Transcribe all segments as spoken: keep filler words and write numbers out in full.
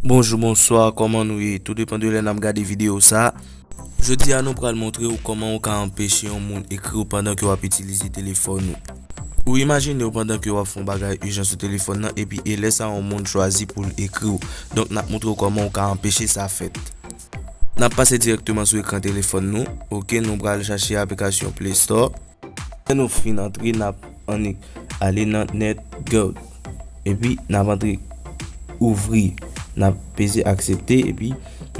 Bonjou, bonswa, kòman nou ye? Tou depann de lè n ap gade videyo sa. Jodi a, nou pral montre w kòman ou ka anpeche yon moun ekri w pandan ke w ap itilize telefòn ou. Ou imajine w pandan ke w ap fè yon bagay ijan sou telefòn nan, epi e lè sa yon moun chwazi pou l ekri w. Donk, n ap montre w kòman ou ka anpeche sa fèt. N ap pase dirèkteman sou ekran telefòn nou. Oke, nou pral chache aplikasyon Play Store. Lè nou fin antre, n ap annik ale nan NetGuard. Epi, n ap antre ouvri. N ap peze aksepte, epi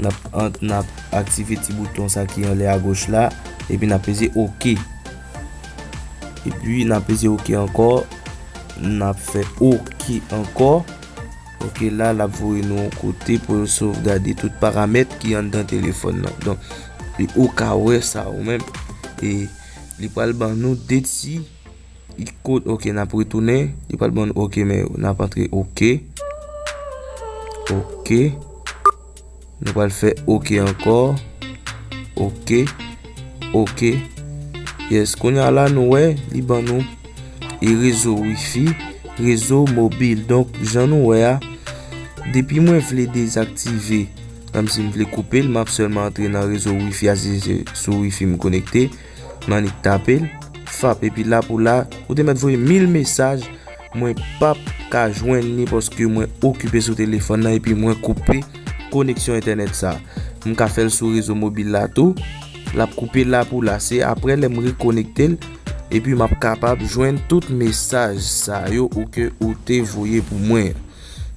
n ap, an- n ap aktive ti bouton sa ki anlè agoch la. Epi, n ap peze oke. Epi, n ap peze oke ankò. N ap fè oke ankò. Oke, la, l ap voye nou yon kote pou yo sovgade tout paramèt ki anndan telefòn nan. Donk, e ou ka wè sa ou menm. E li pral ban nou de ti ikon. Oke, n ap retounen. Li pral ban nou oke, men n ap antre oke. Oke. Nou pral fè oke ankò. Oke. Oke. Yes, kounye a la, nou wè, li ban nou e rezo wifi, rezo mobil. Donk, jan nou wè a, depi mwen vle dezaktive, kòmsi m vle koupe l, m ap sèlman antre nan rezo wifi a, si se sou wifi m konekte, m annik tape l, fap, epi la pou la, ou te mèt voye mil mesaj, mwen p ap ka jwenn li paske mwen okipe sou telefòn nan epi mwen koupe koneksyon entènèt sa. M ka fè l sou rezo mobil la tou. L ap koupe la pou la. Se apre lè m rekonekte l, epi m ap kapab jwenn tout mesaj sa yo ou ke ou te voye pou mwen.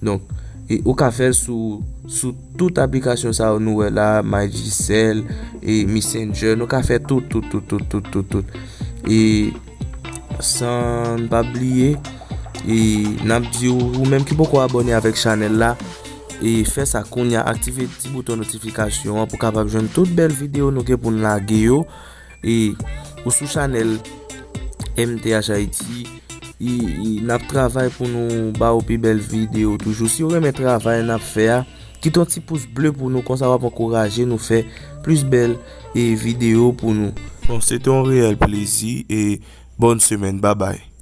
Donk, e ou ka fè l sou, sou tout aplikasyon sa yo nou wè la, MyGcell, e Messenger, nou ka fè tout, tout, tout, tout, tout, tout, tout. E san n pa bliye, e n ap di w, ou menm ki poko abòne avèk chanèl la, e fè sa kounye a, aktive ti bouton notifikasyon an pou kapab jwenn tout bèl videyo nou gen pou n lage yo. E ou sou chanèl M T H Haiti, e, e n ap travay pou nou ba w pi bèl videyo toujou. Si w renmen travay n ap fè a, kite yon ti pous ble pou nou, konsa w ap ankouraje nou fè plis bèl, e, videyo pou nou. Bon, se te yon reyèl plezi e bòn semèn. Babay.